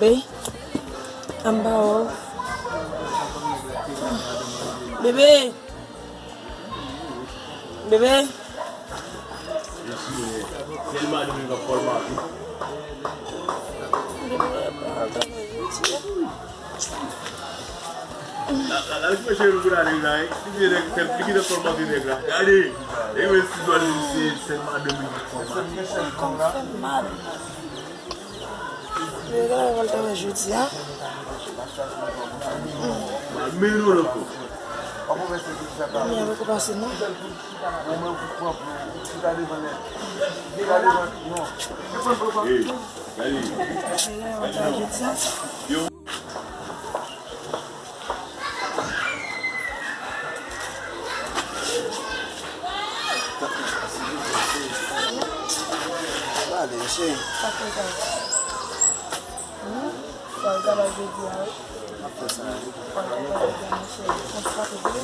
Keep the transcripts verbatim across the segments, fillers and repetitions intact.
Bebe. Anba w. Bebe. Bebe. Bebe, pa antre nan jouti a. La, la, la, li fè cheve pou gade la, wi. Li vye nèg, fè, li gentan fòmante nèg la. Gade. E men si dwa li se, se madanm li fòmante. Kòm fè mal. Yo gentan wè l ta wè jodi a. Mal mennen w nan fò. Mami a poko pase non. Hey, gade. Yo gentan wè l ta wè jodi a. Gade, mesye. Sa fè sa. Hmm? Sa l ta bay jodi a, wi. Sa l ta bay jodi a, mesye. Konsa pou vle.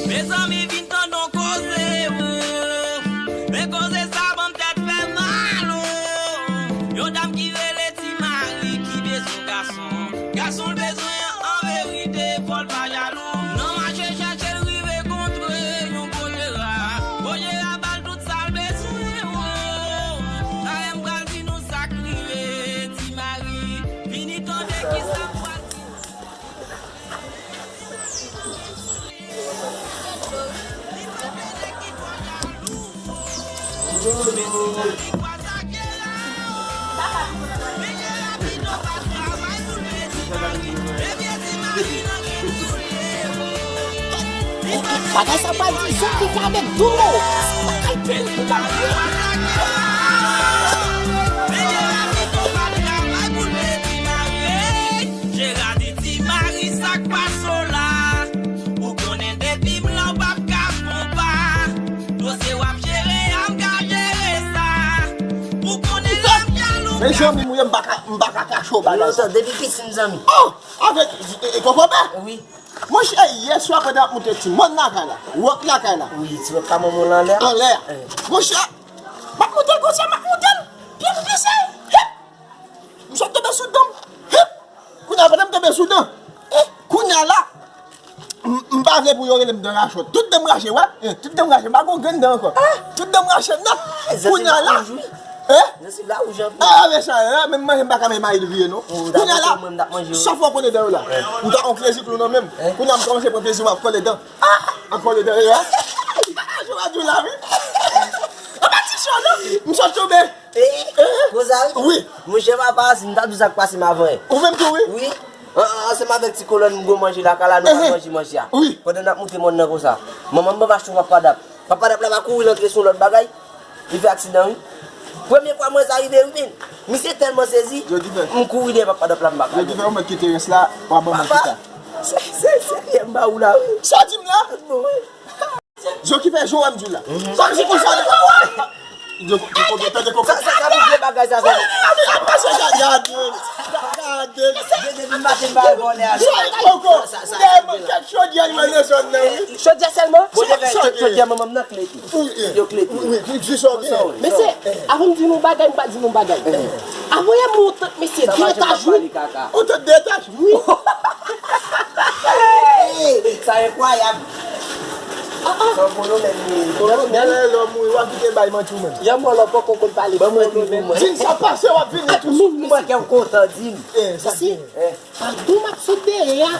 Mezanmi, vin tande yon koze, o. Men koze sa ban m tèt fè mal, o. Yon dam ki rele Ti Mari ki bezwen gason. Gason l bezwen an, an verite, fò l pa jalou. Nan mache chèche l rive kontre yon gwo jera. Gwo jera ba l tout sa l bezwen, o. Talè m pral di nou sa k rive Ti Mari. Vini tande kisa m pral di. Bagay sa pral di zòt ki fè avèk dlo. Bagay pou ou, bagay. Jera di Ti Mari sa k pase w la. Ou konnen depi m la w p ap ka konpa. Dosye w ap jere a m ka jere sa. Ou konnen lè m jalou. Mezanmi, mwen m pa ka, m pa ka kache w bagay sa. Lontan, depi piti m zanmi. Oh! Avèk, e, e, konprann? Wi. Monchè, yè swa pandan m ap moute ti mòn lakay la, wòk lakay la. Wi, ti wòk pa manman w lan anlè a. Anlè a. Eh. Monchè, m ap moute l konsa, m ap moute l. Pye m glise. Hip! M sot tonbe sou dan m. Hip! Kounye a, pandan m tonbe sou dan, eh, kounye a la, m, m pa vle pou yo rele m dan rachòt. Tout dan m rache, wè. Eh, tout dan m rache, m pa gon grenn dan ankò. Tout dan m rache nèt. Kounye a la, eh? Ah, men sa, eh, menm manje m pa ka menm mayi l vire, non. Kounye a la, chak fwa w konnen dan yo la, ou ta on krezi klou nan men m. Kounye a m kòmanse pran plezi, m ap kòle dan. M ap kòle dan, eh. Sa w ap di w la, wi. An pa ti cho, non. M sot tonbe. Eh, konsa wi? Wi. Monchè papa, si m ta di w sa k pase m avan. Ou menm tou, wi? Wi. An, an, ansanm avèk ti kolòn m gwo manje lakay la, nou pral manje manje a. Wi. Pandan n ap moute mòn nan konsa, manman m ban m achte yon papadap. Papadap la pa kouri l antre sou lòt bagay. Li fè aksidan, wi. Premye fwa m wè sa rive, wi, men. Misye tèlman sezi, m kouri dèyè papadap la, m pa ka. Jodi fè ou mèt kite rès la, w a ban mwen chita. Papa, se, se, se, m ba ou la, wi. Sa w di m la? Bon, wi. Zo ki fè jan w wè m di w la. Kòmsi konsa de. Yo, yo, yo, tande kòkòt. Sa, sa, sa pou vye bagay sa, sa. Gade, gade, gade. Depi maten m pa al vòlè a. Sa, kòkòt. Sa, sa, sa, sa, sa. Kèk chodyè li wè nan zòn nan, wi. Chodyè sèlman? Bon, chòdyè. Chodyè manman m nan klete. Wi, wi. Yo klete. Wi, wi, di sa w gen. Mesye, avan m di nou bagay, m pa di nou bagay. Avan yè m wè yon tant, mesye, de etaj, wi. Yon tant de etaj? Wi. Sa enkwayab. Ah, ah, Nan kono menm li. Kono menm. Lè lòm mouri, w ap kite bay manti w menm. Yon mò lò poko konn pale. Ban mwen di w, mwen. Di m sa pase, w ap vini tou. Mwen kè w kontan, di m. Eh, sa byen. Padon, m ap sot dèyè a.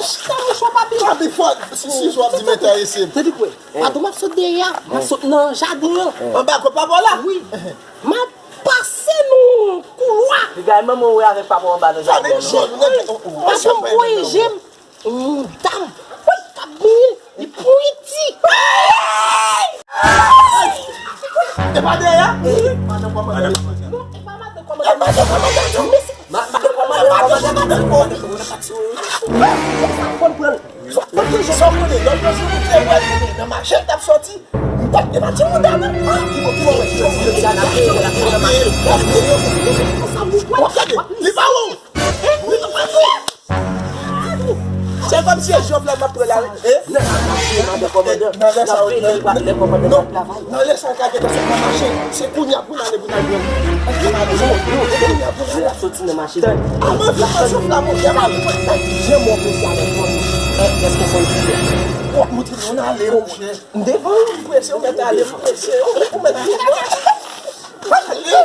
Chita mouchwa pa byen. Sa byen fò, si, si w ap di m enterese m. Tande kwe. Padon, m ap sot dèyè a. M ap sot nan jaden an. Anba kò papa w la? Wi. M ap pase nan koulwa. Piga manman w wè avèk papa w anba nan jaden an. Padon, m voye je m. Yon dam, wi, k ap benyen, li pwenti. E pa dèyè? Non, e pa madan kòmandan. E pa madan kòmandan. Mesi. Ma-, madan kòmandan, kòmandan. Sa w konnen, lòt jou, lòt jou, nou te wè l nan mache, l t ap sòti. M pa t, e pa ti mouda, non. Ki bò, ki bò, wè, ki bò, ki bò, li pa wè w. Se kòmsi e Jovenel m ap pran la, wi. Eh? Nan mache, madan kòmandan. Nan lè sa yo, nan, nan, nan lè sa yo ka gentan sot nan mache. Se kounye a pou n ale pou n al jwenn. Kounye a pou n ale. Soti nan mache. Avan vin nan souf la, monchè, m ale. Jan mwen prese avèk mwen. Èske w konn ki lè? W ap montre nou n ale, monchè. M devan w. M prese, ou mèt ale, m prese. Ou mèt vin. Ale.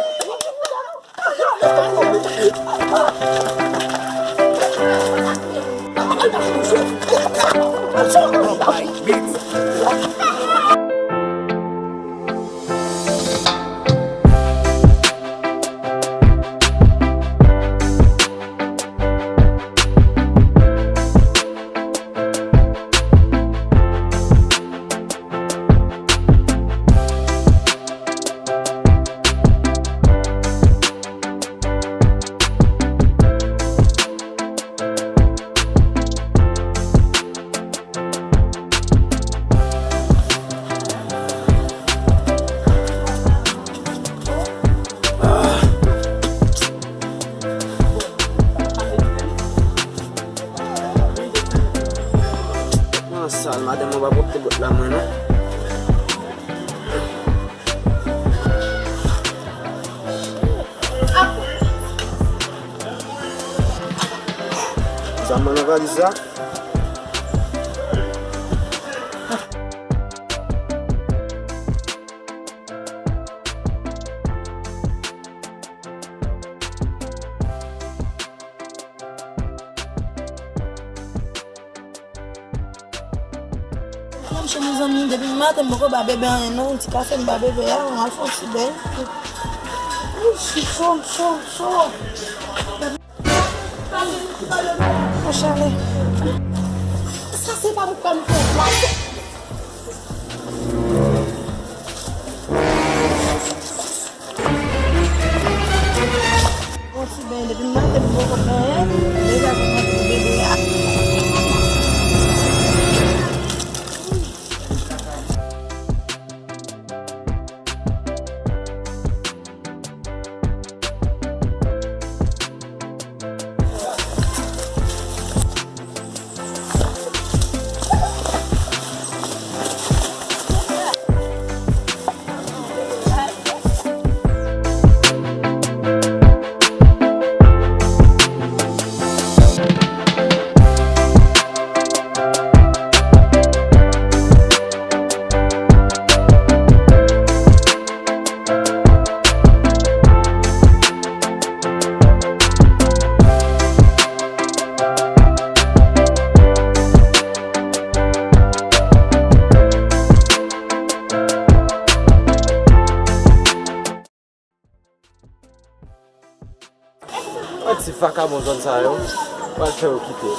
Nan sal, madanm mwen pa pwòpte bòt la mwen non. Zam nan nan valiz la. Mwen, mezanmi, depi maten m poko ba bebe anyen non, yon ti kafe m ba bebe a, m al fè yon ti beny. Wi, m cho, m cho, m cho. Monchè, ale. Sa se pa m kwè m fè yon plas. Yon ti beny depi maten m poko fè anyen. Deja fè mwen pou bebe a. Yon ti vakabon zòn sa yo pral fè yo kite.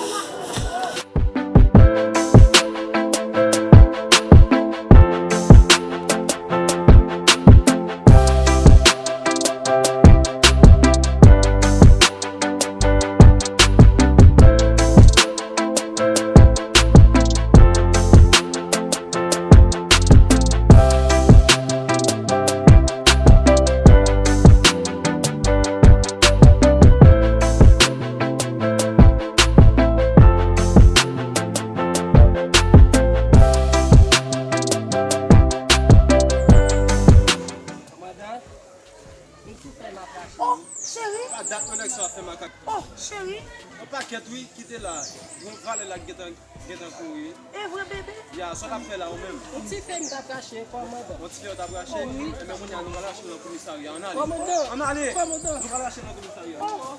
Wi, kite la. Yon valè la gentan, gentan kouri. E vre, bebe? Ya, sa w t ap fè la, ou menm? Yon ti fè m t ap rache, kòmandan. Yon ti fè w t ap rache? Wi. Enben, kounye a, nou pral rache nan komisarya. Ann ale. Kòmandan. Ann ale. Kòmandan. Nou pral rache nan komisarya. Oh.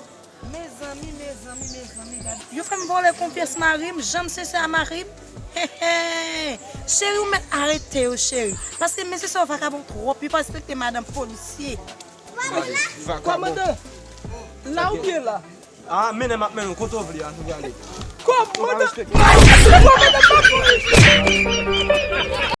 Mezanmi, mezanmi, mezanmi, gade. Yo fè m vòlè konfyans mari m, jan m sensè a mari m. He, he. Cheri, ou mèt arete yo, cheri. Paske mesye sa yo vakabon twòp, yo pa respekte madanm polisye. Kòmandan, la ou ye la? Ah, mennen m ap mennen w kote w vle a, nou prale. Kòmandan, kòmandan, pa kouri.